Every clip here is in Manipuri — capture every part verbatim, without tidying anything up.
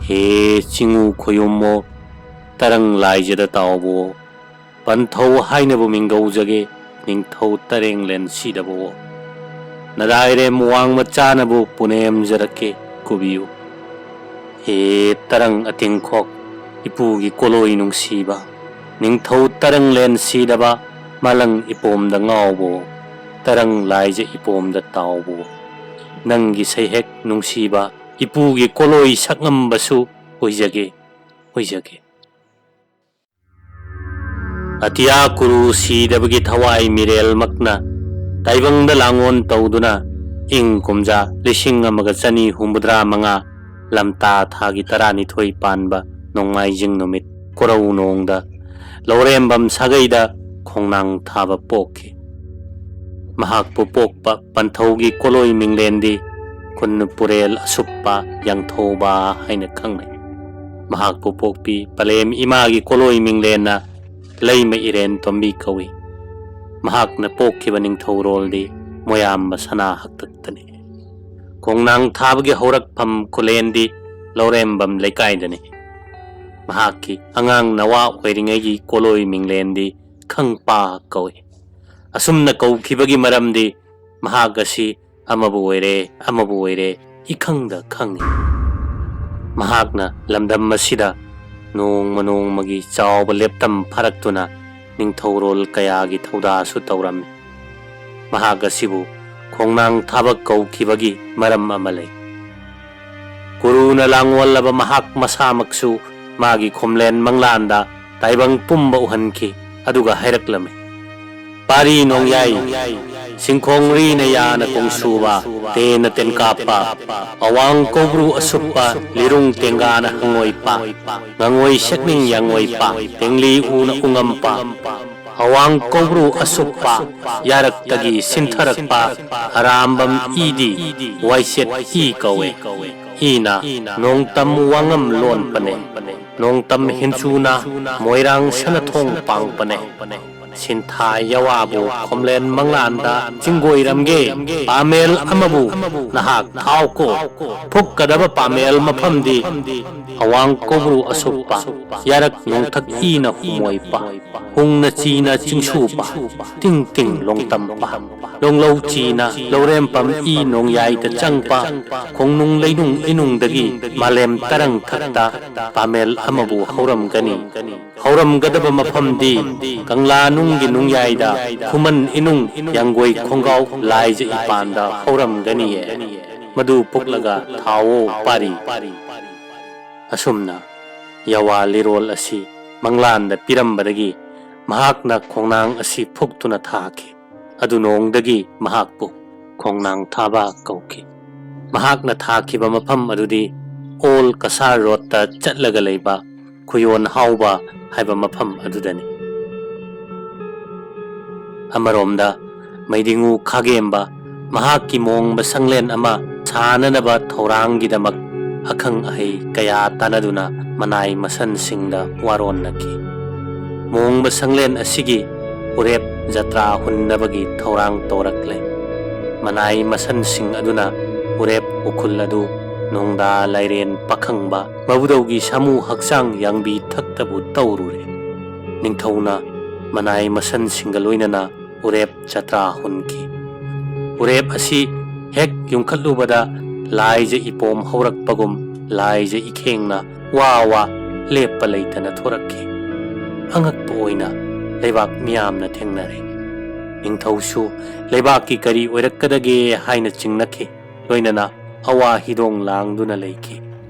ꯍꯦ ꯆꯤꯡꯉꯨ ꯈꯣꯌꯨꯝꯃꯣ, ꯇꯔꯪ ꯂꯥꯏꯖꯗ ꯇꯥꯎꯕꯣ, ꯄꯟꯊꯧ ꯍꯥꯏꯅꯕꯨ ꯃꯤꯡꯒꯧꯖꯒꯦ, ꯅꯤꯡꯊꯧ ꯇꯔꯦꯡꯂꯦꯟ ꯁꯤꯗꯕꯣ꯫ ꯅꯔꯥꯏꯔꯦꯝ ꯋꯥꯡꯃ ꯆꯥꯅꯕꯨ ꯄꯨꯅꯦꯝꯖꯔꯛꯀꯦ, ꯀꯨꯕꯤꯌꯨ꯫ ꯍꯦ ꯇꯔꯪ ꯑꯇꯤꯡꯈꯣꯛ, ꯏꯄꯨꯒꯤ ꯀꯣꯂꯣꯏ ꯅꯨꯡꯁꯤꯕ, ꯅꯤꯡꯊꯧ ꯇꯔꯪꯂꯦꯟ ꯁꯤꯗꯕ, ꯃꯥꯂꯪ ꯏꯄꯣꯝꯗ ꯉꯥꯎꯕꯣ, ꯇꯔꯪ ꯂꯥꯏꯖ ꯏꯄꯣꯝꯗ ꯇꯥꯎꯕꯣ꯫ ꯅꯪꯒꯤ ꯁꯩꯍꯦꯛ ꯅꯨꯡꯁꯤꯕ, ꯏꯄꯨꯒꯤ ꯀꯣꯂꯣꯏ ꯁꯛꯉꯝꯕꯁꯨ ꯑꯣꯏꯖꯒꯦ, ꯑꯣꯏꯖꯒꯦ꯫ ꯑꯇꯤꯌꯥ ꯀꯨꯔꯨ ꯁꯤꯗꯕꯒꯤ ꯊꯋꯥꯏ ꯃꯤꯔꯦꯜꯃꯛꯅ ꯇꯥꯏꯕꯪꯗ ꯂꯥꯡꯑꯣꯟ ꯇꯧꯗꯨꯅ ꯏꯪ ꯀꯨꯝꯖꯥ ꯂꯤꯁꯤꯡ ꯑꯃꯒ ꯆꯅꯤ ꯍꯨꯝꯐꯨꯇꯔꯥ ꯃꯉꯥ ꯂꯝꯇꯥ ꯊꯥꯒꯤ ꯇꯔꯥꯅꯤꯊꯣꯏ ꯄꯥꯟꯕ ꯅꯣꯡꯃꯥꯏꯖꯤꯡ ꯅꯨꯃꯤꯠ ꯀꯣꯔꯧꯅꯣꯡꯗ ꯂꯧꯔꯦꯝꯕꯝ ꯁꯥꯒꯩꯗ ꯈꯣꯡꯅꯥꯡ ꯊꯥꯕ ꯄꯣꯛꯈꯤ꯫ ꯃꯍꯥꯛꯄꯨ ꯄꯣꯛꯄ ꯄꯟꯊꯧꯒꯤ ꯀꯣꯂꯣꯏ ꯃꯤꯡꯂꯦꯟꯗꯤ ꯈꯨꯟ ꯄꯨꯔꯦꯜ ꯑꯁꯨꯞꯄ ꯌꯥꯡꯊꯧꯕ ꯍꯥꯏꯅ ꯈꯪꯅꯩ꯫ ꯃꯍꯥꯛꯄꯨ ꯄꯣꯛꯄꯤ ꯄꯂꯦꯝ ꯏꯃꯥꯒꯤ ꯀꯣꯂꯣꯏ ꯃꯤꯡꯂꯦꯟꯅ ꯂꯩꯃ ꯏꯔꯦꯟ ꯇꯣꯝꯕꯤ ꯀꯧꯏ꯫ ꯃꯍꯥꯛꯅ ꯄꯣꯛꯈꯤꯕ ꯅꯤꯡꯊꯧꯔꯣꯜꯗꯤ ꯃꯣꯌꯥꯝꯕ ꯁꯅꯥ ꯍꯛꯇꯛꯇꯅꯤ꯫ ꯈꯣꯡꯅꯥꯡ ꯊꯥꯕꯒꯤ ꯍꯧꯔꯛꯐꯝ ꯈꯨꯂꯦꯟꯗꯤ ꯂꯧꯔꯦꯝꯕꯝ ꯂꯩꯀꯥꯏꯗꯅꯤ꯫ ꯃꯍꯥꯛꯀꯤ ꯑꯉꯥꯡ ꯅꯋꯥ ꯑꯣꯏꯔꯤꯉꯩꯒꯤ ꯀꯣꯂꯣꯏ ꯃꯤꯡꯂꯦꯟꯗꯤ ꯈꯪꯄꯥ ꯀꯧꯏ꯫ ꯑꯁꯨꯝꯅ ꯀꯧꯈꯤꯕꯒꯤ ꯃꯔꯝꯗꯤ ꯃꯍꯥꯛ ꯑꯁꯤ ꯑꯃꯕꯨ ꯑꯣꯏꯔꯦ, ꯑꯃꯕꯨ ꯑꯣꯏꯔꯦ, ꯏꯈꯪꯗ ꯈꯪꯏ꯫ ꯃꯍꯥꯛꯅ ꯂꯝꯗꯝ ꯑꯁꯤꯗ ꯅꯣꯡꯃ ꯅꯣꯡꯃꯒꯤ ꯆꯥꯎꯕ ꯂꯦꯞꯇꯝ ꯐꯥꯔꯛꯇꯨꯅ ꯅꯤꯡꯊꯧꯔꯣꯜ ꯀꯌꯥꯒꯤ ꯊꯧꯗꯥꯁꯨ ꯇꯧꯔꯝꯃꯤ꯫ ꯃꯍꯥꯛ ꯑꯁꯤꯕꯨ ꯈꯣꯡꯅꯥꯡ ꯊꯥꯕ ꯀꯧꯈꯤꯕꯒꯤ ꯃꯔꯝ ꯑꯃ ꯂꯩ꯫ ꯀꯨꯔꯨꯅ ꯂꯥꯡꯑꯣꯜꯂꯕ ꯃꯍꯥꯛ ꯃꯁꯥꯃꯛꯁꯨ ꯃꯥꯒꯤ ꯈꯣꯝꯂꯦꯟ ꯃꯪꯂꯥꯟꯗ ꯇꯥꯏꯕꯪ ꯄꯨꯝꯕ ꯎꯍꯟꯈꯤ, ꯑꯗꯨꯒ ꯍꯥꯏꯔꯛꯂꯝꯃꯤ, ꯄꯥꯔꯤ ꯅꯣꯡꯌꯥꯏ, ꯁꯤꯡꯈꯣꯡꯔꯤꯅ ꯌꯥꯅ ꯀꯣꯡꯁꯨꯕ, ꯇꯦꯟꯅ ꯇꯦꯟꯀꯥꯞꯄ, ꯑꯋꯥꯡ ꯀꯧꯕ꯭ꯔꯨ ꯑꯁꯨꯞꯄ, ꯂꯤꯔꯨꯡ ꯇꯦꯡꯒꯥꯅ ꯍꯪꯉꯣꯏꯄ, ꯉꯉꯣꯏ ꯁꯦꯠꯅꯤꯡ ꯌꯥꯡꯉꯣꯏꯄ, ꯇꯦꯡꯂꯤ ꯎꯅ ꯎꯉꯝꯄ, ꯑꯋꯥꯡ ꯀꯧꯕ꯭ꯔꯨ ꯑꯁꯨꯞꯄ, ꯌꯥꯔꯛꯇꯒꯤ ꯁꯤꯟꯊꯔꯛꯄ, ꯑꯔꯥꯝꯕꯝ ꯏꯗꯤ ꯋꯥꯏꯁꯦꯠ ꯏ ꯀꯧꯏ꯫ ꯏꯅ ꯅꯣꯡꯇꯝ ꯋꯥꯉꯝ ꯂꯣꯟꯄꯅꯦ꯫ ꯅꯣꯡꯇꯝ ꯍꯤꯟꯆꯨꯅ ꯃꯣꯏꯔꯥꯡ ꯁꯅꯊꯣꯡ ꯄꯥꯡꯄꯅꯦ꯫ ꯁꯤꯟꯊꯥ ꯌꯋꯥꯕꯨ ꯈꯣꯝꯂꯦꯟ ꯃꯪꯂꯥꯟꯗ ꯆꯤꯡꯒꯣꯏꯔꯝꯒꯦ, ꯄꯥꯃꯦꯜ ꯑꯃꯕꯨ ꯅꯍꯥꯛ ꯊꯥꯎꯀꯣ꯫ ꯐꯨꯛꯀꯗꯕ ꯄꯥꯃꯦꯜ ꯃꯐꯝꯗꯤ ꯑꯋꯥꯡ ꯀꯧꯕ꯭ꯔꯨ ꯑꯁꯨꯞꯄ, ꯌꯥꯔꯛ ꯅꯣꯡꯊꯛ ꯏꯅ ꯍꯨꯃꯣꯏꯄ, ꯍꯨꯡꯅ ꯆꯤꯅ ꯆꯤꯡꯁꯨꯄ, ꯇꯤꯡ ꯇꯤꯡ ꯂꯣꯡꯇꯝꯄ, ꯂꯣꯡꯂꯧ ꯆꯤꯅ ꯂꯧꯔꯦꯝꯄꯝ ꯏ ꯅꯣꯡꯌꯥꯏꯗ ꯆꯪꯄ, ꯈꯣꯡꯅꯨꯡ ꯂꯩꯅꯨꯡ ꯏꯅꯨꯡꯗꯒꯤ ꯃꯥꯂꯦꯝ ꯇꯔꯪ ꯊꯛꯇ ꯄꯥꯃꯦꯜ ꯑꯃꯕꯨ ꯍꯧꯔꯝꯒꯅꯤ꯫ ꯍꯧꯔꯝꯒꯗꯕ ꯃꯐꯝꯗꯤ ꯀꯪꯂꯥꯅꯨꯡꯒꯤ ꯅꯨꯡꯌꯥꯏꯗ ꯈꯨꯃꯟ ꯏꯅꯨꯡ ꯌꯥꯡꯒꯣꯏ ꯈꯣꯡꯒꯥꯎ ꯂꯥꯏꯖ ꯏꯄꯥꯟꯗ ꯍꯧꯔꯝꯒꯅꯤꯌꯦ꯫ ꯃꯗꯨ ꯄꯨꯛꯂꯒ ꯊꯥꯎꯑꯣ ꯄꯥꯔꯤ꯫ ꯑꯁꯨꯝꯅ ꯌꯋꯥ ꯂꯤꯔꯣꯜ ꯑꯁꯤ ꯃꯪꯂꯥꯟꯗ ꯄꯤꯔꯝꯕꯗꯒꯤ ꯃꯍꯥꯛꯅ ꯈꯣꯡꯅꯥꯡ ꯑꯁꯤ ꯐꯨꯛꯇꯨꯅ ꯊꯥꯈꯤ꯫ ꯑꯗꯨ ꯅꯣꯡꯗꯒꯤ ꯃꯍꯥꯛꯄꯨ ꯈꯣꯡꯅꯥꯡ ꯊꯥꯕ ꯀꯧꯈꯤ꯫ ꯃꯍꯥꯛꯅ ꯊꯥꯈꯤꯕ ꯃꯐꯝ ꯑꯗꯨꯗꯤ ꯑꯣꯜ ꯀꯁꯥꯔ ꯔꯣꯗꯇ ꯆꯠꯂꯒ ꯂꯩꯕ ꯈꯨꯌꯣꯟ ꯍꯥꯎꯕ ꯍꯥꯏꯕ ꯃꯐꯝ ꯑꯗꯨꯗꯅꯤ꯫ ꯑꯃꯔꯣꯝꯗ ꯃꯩꯗꯤꯉꯨ ꯈꯥꯒꯦꯝꯕ ꯃꯍꯥꯛꯀꯤ ꯃꯣꯡꯕ ꯁꯪꯂꯦꯟ ꯑꯃ ꯁꯥꯅꯅꯕ ꯊꯧꯔꯥꯡꯒꯤꯗꯃꯛ ꯑꯈꯪ ꯑꯍꯩ ꯀꯌꯥ ꯇꯥꯟꯅꯗꯨꯅ ꯃꯅꯥꯏ ꯃꯁꯟꯁꯤꯡꯗ ꯋꯥꯔꯣꯟꯅꯈꯤ꯫ ꯃꯣꯡꯕ ꯁꯪꯂꯦꯟ ꯑꯁꯤꯒꯤ ꯎꯔꯦꯞ ꯖꯇ꯭ꯔꯥ ꯍꯨꯟꯅꯕꯒꯤ ꯊꯧꯔꯥꯡ ꯇꯧꯔꯛꯂꯦ꯫ ꯃꯅꯥꯏ ꯃꯁꯟꯁꯤꯡ ꯑꯗꯨꯅ ꯎꯔꯦꯞ ꯎꯈꯨꯜ ꯑꯗꯨ ꯅꯣꯡꯗꯥ ꯂꯥꯏꯔꯦꯟ ꯄꯥꯈꯪꯕ ꯃꯕꯨꯗꯧꯒꯤ ꯁꯥꯃꯨ ꯍꯛꯆꯥꯡ ꯌꯥꯡꯕꯤ ꯊꯛꯇꯕꯨ ꯇꯧꯔꯨꯔꯦ꯫ ꯅꯤꯡꯊꯧꯅ ꯃꯅꯥꯏ ꯃꯁꯟꯁꯤꯡꯒ ꯂꯣꯏꯅꯅ ꯎꯔꯦꯞ ꯖꯇ꯭ꯔꯥ ꯍꯨꯟꯈꯤ꯫ ꯎꯔꯦꯞ ꯑꯁꯤ ꯍꯦꯛ ꯌꯨꯡꯈꯠꯂꯨꯕꯗ ꯂꯥꯏꯖ ꯏꯄꯣꯝ ꯍꯧꯔꯛꯄꯒꯨꯝ ꯂꯥꯏꯖ ꯏꯈꯦꯡꯅ ꯋꯥ ꯋꯥ ꯂꯦꯞꯄ ꯂꯩꯇꯅ ꯊꯣꯔꯛꯈꯤ꯫ ꯑꯉꯛꯄ ꯑꯣꯏꯅ ꯂꯩꯕꯥꯛ ꯃꯤꯌꯥꯝꯅ ꯊꯦꯡꯅꯔꯦ꯫ ꯅꯤꯡꯊꯧꯁꯨ ꯂꯩꯕꯥꯛꯀꯤ ꯀꯔꯤ ꯑꯣꯏꯔꯛꯀꯗꯒꯦ ꯍꯥꯏꯅ ꯆꯤꯡꯅꯈꯤ꯫ ꯂꯣꯏꯅꯅ ꯑꯋꯥ ꯍꯤꯗꯣꯡ ꯂꯥꯡꯗꯨꯅ ꯂꯩꯈꯤ꯫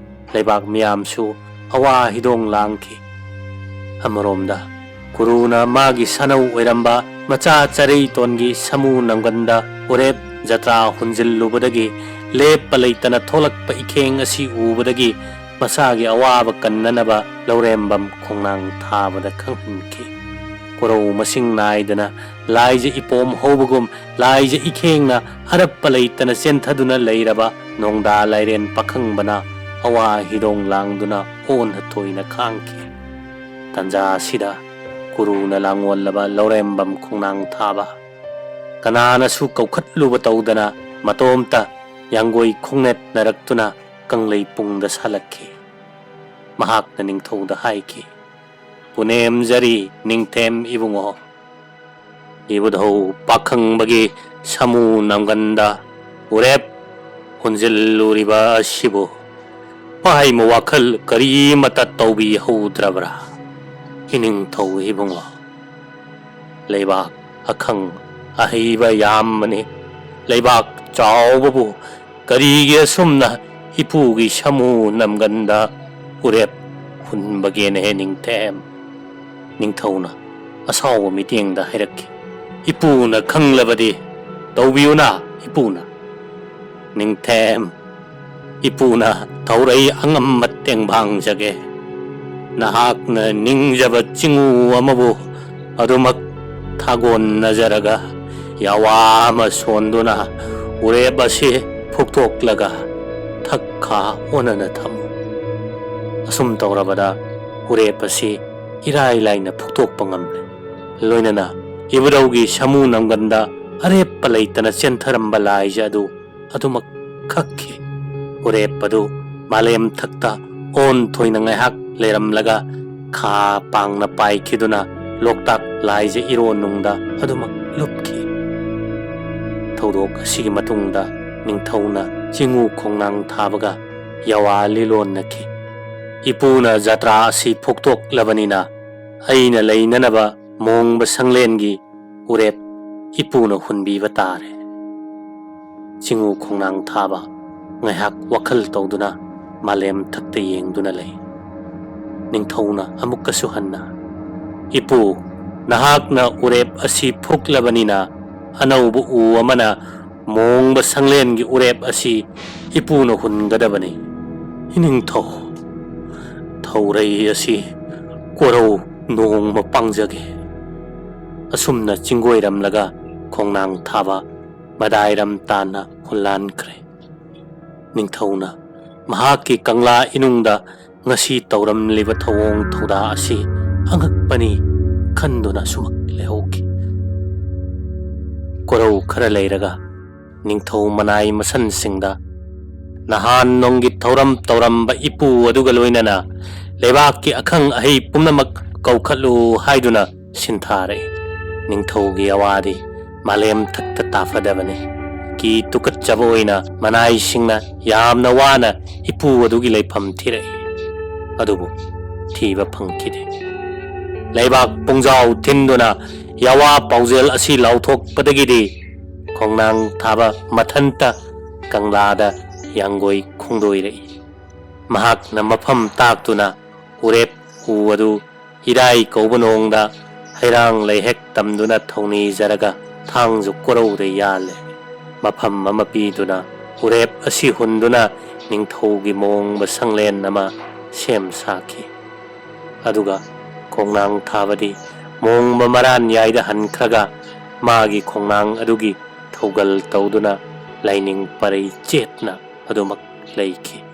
ꯂꯩꯕꯥꯛ ꯃꯤꯌꯥꯝꯁꯨ ꯑꯋꯥ ꯍꯤꯗꯣꯡ ꯂꯥꯡꯈꯤ꯫ ꯑꯃꯔꯣꯝꯗ ꯀꯨꯔꯨꯅ ꯃꯥꯒꯤ ꯁꯥꯅꯧ ꯑꯣꯏꯔꯝꯕ ꯃꯆꯥ ꯆꯔꯩꯇꯣꯟꯒꯤ ꯁꯥꯃꯨ ꯅꯪꯒꯟꯗ ꯎꯔꯦꯞ ꯖꯇ꯭ꯔꯥ ꯍꯨꯟꯖꯤꯜꯂꯨꯕꯗꯒꯤ ꯂꯦꯞꯄ ꯂꯩꯇꯅ ꯊꯣꯛꯂꯛꯄ ꯏꯈꯦꯡ ꯑꯁꯤ ꯎꯕꯗꯒꯤ ꯃꯁꯥꯒꯤ ꯑꯋꯥꯕ ꯀꯟꯅꯅꯕ ꯂꯧꯔꯦꯝꯕꯝ ꯈꯣꯡꯅꯥꯡ ꯊꯥꯕꯗ ꯈꯪꯍꯟꯈꯤ꯫ ꯀꯣꯔꯧ ꯃꯁꯤꯡ ꯅꯥꯏꯗꯅ ꯂꯥꯏꯖ ꯏꯄꯣꯝ ꯍꯧꯕꯒꯨꯝ ꯂꯥꯏꯖ ꯏꯈꯦꯡꯅ ꯑꯔꯞꯄ ꯂꯩꯇꯅ ꯆꯦꯟꯊꯗꯨꯅ ꯂꯩꯔꯕ ꯅꯣꯡꯗꯥ ꯂꯥꯏꯔꯦꯟ ꯄꯥꯈꯪꯕꯅ ꯑꯋꯥ ꯍꯤꯗꯣꯡ ꯂꯥꯡꯗꯨꯅ ꯑꯣꯟꯅ ꯊꯣꯏꯅ ꯈꯥꯡꯈꯤ꯫ ꯇꯟꯖꯥ ꯑꯁꯤꯗ ꯎꯔꯨꯅ ꯂꯥꯡꯑꯣꯜꯂꯕ ꯂꯧꯔꯦꯝꯕꯝ ꯈꯣꯡꯅꯥꯡ ꯊꯥꯕ꯫ ꯀꯅꯥꯅꯁꯨ ꯀꯧꯈꯠꯂꯨꯕ ꯇꯧꯗꯅ ꯃꯇꯣꯝꯇ ꯌꯥꯡꯒꯣꯏ ꯈꯣꯡꯅꯦꯠꯅꯔꯛꯇꯨꯅ ꯀꯪꯂꯩ ꯄꯨꯡꯗ ꯁꯥꯜꯂꯛꯈꯤ꯫ ꯃꯍꯥꯛꯅ ꯅꯤꯡꯊꯧꯗ ꯍꯥꯏꯈꯤ, "ꯄꯨꯅꯦꯝꯖꯔꯤ ꯅꯤꯡꯊꯦꯝ ꯏꯕꯨꯡꯉꯣ, ꯏꯕꯨꯙꯧ ꯄꯥꯈꯪꯕꯒꯤ ꯁꯥꯃꯨ ꯅꯝꯒꯟꯗ ꯎꯔꯦꯞ ꯍꯨꯟꯖꯤꯜꯂꯨꯔꯤꯕ ꯑꯁꯤꯕꯨ ꯄꯥꯏꯃ ꯋꯥꯈꯜ ꯀꯔꯤꯃꯇ ꯇꯧꯕꯤꯍꯧꯗ꯭ꯔꯕ꯭ꯔꯥ? ꯏꯅꯤꯡꯊꯧ ꯏꯕꯨꯡꯉꯣ, ꯂꯩꯕꯥꯛ ꯑꯈꯪ ꯑꯍꯩꯕ ꯌꯥꯝꯕꯅꯤ꯫ ꯂꯩꯕꯥꯛ ꯆꯥꯎꯕꯕꯨ ꯀꯔꯤꯒꯤ ꯑꯁꯨꯝꯅ ꯏꯄꯨꯒꯤ ꯁꯥꯃꯨ ꯅꯝꯒꯟꯗ ꯎꯔꯦꯞ ꯍꯨꯟꯕꯒꯦꯅ ꯍꯦ ꯅꯤꯡꯊꯦꯝ?" ꯅꯤꯡꯊꯧꯅ ꯑꯁꯥꯎꯕ ꯃꯤꯠꯌꯦꯡꯗ ꯍꯥꯏꯔꯛꯈꯤ, "ꯏꯄꯨꯅ ꯈꯪꯂꯕꯗꯤ ꯇꯧꯕꯤꯌꯨꯅ ꯏꯄꯨꯅ꯫" ꯅꯤꯡꯊꯦꯝ, ꯏꯄꯨꯅ ꯊꯧꯔꯩ ꯑꯉꯝꯕ ꯇꯦꯡꯕꯥꯡꯖꯒꯦ꯫ ꯅꯍꯥꯛꯅ ꯅꯤꯡꯖꯕ ꯆꯤꯡꯎ ꯑꯃꯕꯨ ꯑꯗꯨꯃꯛ ꯊꯥꯒꯣꯟꯅꯖꯔꯒ ꯌꯥꯋꯥ ꯑꯃ ꯁꯣꯟꯗꯨꯅ ꯎꯔꯦꯞ ꯑꯁꯤ ꯐꯨꯛꯇꯣꯛꯂꯒ ꯊꯛꯈꯥ ꯑꯣꯟꯅꯅ ꯊꯝꯃꯨ꯫ ꯑꯁꯨꯝ ꯇꯧꯔꯕꯗ ꯎꯔꯦꯞ ꯑꯁꯤ ꯏꯔꯥꯏ ꯂꯥꯏꯅ ꯐꯨꯛꯇꯣꯛꯄ ꯉꯝꯂꯦ꯫ ꯂꯣꯏꯅꯅ ꯏꯕꯨꯙꯧꯒꯤ ꯁꯥꯃꯨ ꯅꯝꯒꯟꯗ ꯑꯔꯦꯞꯄ ꯂꯩꯇꯅ ꯆꯦꯟꯊꯔꯝꯕ ꯂꯥꯏꯖ ꯑꯗꯨ ꯑꯗꯨꯃꯛ ꯈꯛꯈꯤ꯫ ꯎꯔꯦꯞ ꯑꯗꯨ ꯃꯥꯂꯦꯝ ꯊꯛꯇ ꯑꯣꯟ ꯊꯣꯏꯅ ꯉꯥꯏꯍꯥꯛ ꯂꯩꯔꯝꯂꯒ ꯈꯥ ꯄꯥꯡꯅ ꯄꯥꯏꯈꯤꯗꯨꯅ ꯂꯣꯛꯇꯥꯛ ꯂꯥꯏꯖ ꯏꯔꯣꯟꯅꯨꯡꯗ ꯑꯗꯨꯃꯛ ꯂꯨꯞꯈꯤ꯫ ꯊꯧꯗꯣꯛ ꯑꯁꯤꯒꯤ ꯃꯇꯨꯡꯗ ꯅꯤꯡꯊꯧꯅ ꯆꯤꯡꯎ ꯈꯣꯡꯅꯥꯡ ꯊꯥꯕꯒ ꯌꯥꯋꯥ ꯂꯤꯂꯣꯟꯅꯈꯤ꯫ "ꯏꯄꯨꯅ ꯖꯇ꯭ꯔꯥ ꯑꯁꯤ ꯐꯨꯛꯇꯣꯛꯂꯕꯅꯤꯅ ꯑꯩꯅ ꯂꯩꯅꯅꯕ ꯃꯣꯡꯕ ꯁꯪꯂꯦꯟꯒꯤ ꯎꯔꯦꯞ ꯏꯄꯨꯅ ꯍꯨꯟꯕꯤꯕ ꯇꯥꯔꯦ꯫" ꯆꯤꯡꯎ ꯈꯣꯡꯅꯥꯡ ꯊꯥꯕ ꯉꯥꯏꯍꯥꯛ ꯋꯥꯈꯜ ꯇꯧꯗꯨꯅ ꯃꯥꯂꯦꯝ ꯊꯛꯇ ꯌꯦꯡꯗꯨꯅ ꯂꯩ꯫ ꯅꯤꯡꯊꯧꯅ ꯑꯃꯨꯛꯀꯁꯨ ꯍꯟꯅ, "ꯏꯄꯨ, ꯅꯍꯥꯛꯅ ꯎꯔꯦꯞ ꯑꯁꯤ ꯐꯨꯛꯂꯕꯅꯤꯅ ꯑꯅꯧꯕ ꯎ ꯑꯃꯅ ꯃꯣꯡꯕ ꯁꯪꯂꯦꯟꯒꯤ ꯎꯔꯦꯞ ꯑꯁꯤ ꯏꯄꯨꯅ ꯍꯨꯟꯒꯗꯕꯅꯤ꯫" "ꯏꯅꯤꯡꯊꯧ, ꯊꯧꯔꯩ ꯑꯁꯤ ꯀꯣꯔꯧ ꯅꯣꯡꯃ ꯄꯥꯡꯖꯒꯦ꯫" ꯑꯁꯨꯝꯅ ꯆꯤꯡꯒꯣꯏꯔꯝꯂꯒ ꯈꯣꯡꯅꯥꯡ ꯊꯥꯕ ꯃꯗꯥꯏꯔꯝ ꯇꯥꯟꯅ ꯍꯨꯟꯂꯥꯟꯈ꯭ꯔꯦ꯫ ꯅꯤꯡꯊꯧꯅ ꯃꯍꯥꯛꯀꯤ ꯀꯪꯂꯥ ꯏꯅꯨꯡꯗ ꯉꯁꯤ ꯇꯧꯔꯝꯂꯤꯕ ꯊꯧꯑꯣꯡ ꯊꯧꯗꯥ ꯑꯁꯤ ꯑꯉꯛꯄꯅꯤ, ꯈꯟꯗꯨꯅ ꯑꯁꯨꯃꯛ ꯂꯩꯍꯧꯈꯤ꯫ ꯀꯣꯔꯧ ꯈꯔ ꯂꯩꯔꯒ ꯅꯤꯡꯊꯧ ꯃꯅꯥꯏ ꯃꯁꯟꯁꯤꯡꯗ ꯅꯍꯥꯟ ꯅꯣꯡꯒꯤ ꯊꯧꯔꯝ ꯇꯧꯔꯝꯕ ꯏꯄꯨ ꯑꯗꯨꯒ ꯂꯣꯏꯅꯅ ꯂꯩꯕꯥꯛꯀꯤ ꯑꯈꯪ ꯑꯍꯩ ꯄꯨꯝꯅꯃꯛ ꯀꯧꯈꯠꯂꯨ ꯍꯥꯏꯗꯨꯅ ꯁꯤꯟꯊꯥꯔꯛꯏ꯫ ꯅꯤꯡꯊꯧꯒꯤ ꯑꯋꯥꯗꯤ ꯃꯥꯂꯦꯝ ꯊꯛꯇ ꯇꯥꯐꯗꯕꯅꯤ꯫ ꯀꯤ ꯇꯨꯀꯠꯆꯕ ꯑꯣꯏꯅ ꯃꯅꯥꯏꯁꯤꯡꯅ ꯌꯥꯝꯅ ꯋꯥꯅ ꯏꯄꯨ ꯑꯗꯨꯒꯤ ꯂꯩꯐꯝ ꯊꯤꯔꯛꯏ꯫ ꯑꯗꯨꯕꯨ ꯊꯤꯕ ꯐꯪꯈꯤꯗꯦ꯫ ꯂꯩꯕꯥꯛ ꯄꯨꯡꯖꯥꯎ ꯊꯤꯟꯗꯨꯅ ꯌꯥꯋꯥ ꯄꯥꯎꯖꯦꯜ ꯑꯁꯤ ꯂꯥꯎꯊꯣꯛꯄꯗꯒꯤꯗꯤ ꯈꯣꯡꯅꯥꯡ ꯊꯥꯕ ꯃꯊꯟꯇ ꯀꯪꯂꯥꯗ ꯌꯥꯡꯒꯣꯏ ꯈꯣꯡꯗꯣꯏꯔꯛꯏ꯫ ꯃꯍꯥꯛꯅ ꯃꯐꯝ ꯇꯥꯛꯇꯨꯅ ꯎꯔꯦꯞ ꯎ ꯑꯗꯨ ꯏꯔꯥꯏ ꯀꯧꯕ ꯅꯣꯡꯗ ꯍꯩꯔꯥꯡ ꯂꯩꯍꯦꯛ ꯇꯝꯗꯨꯅ ꯊꯧꯅꯤꯖꯔꯒ ꯊꯥꯡꯖ ꯀꯣꯔꯧꯗ ꯌꯥꯜꯂꯦ꯫ ꯃꯐꯝ ꯑꯃ ꯄꯤꯗꯨꯅ ꯎꯔꯦꯞ ꯑꯁꯤ ꯍꯨꯟꯗꯨꯅ ꯅꯤꯡꯊꯧꯒꯤ ꯃꯣꯡꯕ ꯁꯪꯂꯦꯟ ꯑꯃ ꯁꯦꯝ ꯁꯥꯈꯤ꯫ ꯑꯗꯨꯒ ꯈꯣꯡꯅꯥꯡ ꯊꯥꯕꯗꯤ ꯃꯣꯡꯕ ꯃꯔꯥꯟꯌꯥꯏꯗ ꯍꯟꯈ꯭ꯔꯒ ꯃꯥꯒꯤ ꯈꯣꯡꯅꯥꯡ ꯑꯗꯨꯒꯤ ꯊꯧꯒꯜ ꯇꯧꯗꯨꯅ ꯂꯥꯏꯅꯤꯡ ꯄꯔꯩ ꯆꯦꯠꯅ ꯑꯗꯨꯃꯛ ꯂꯩꯈꯤ꯫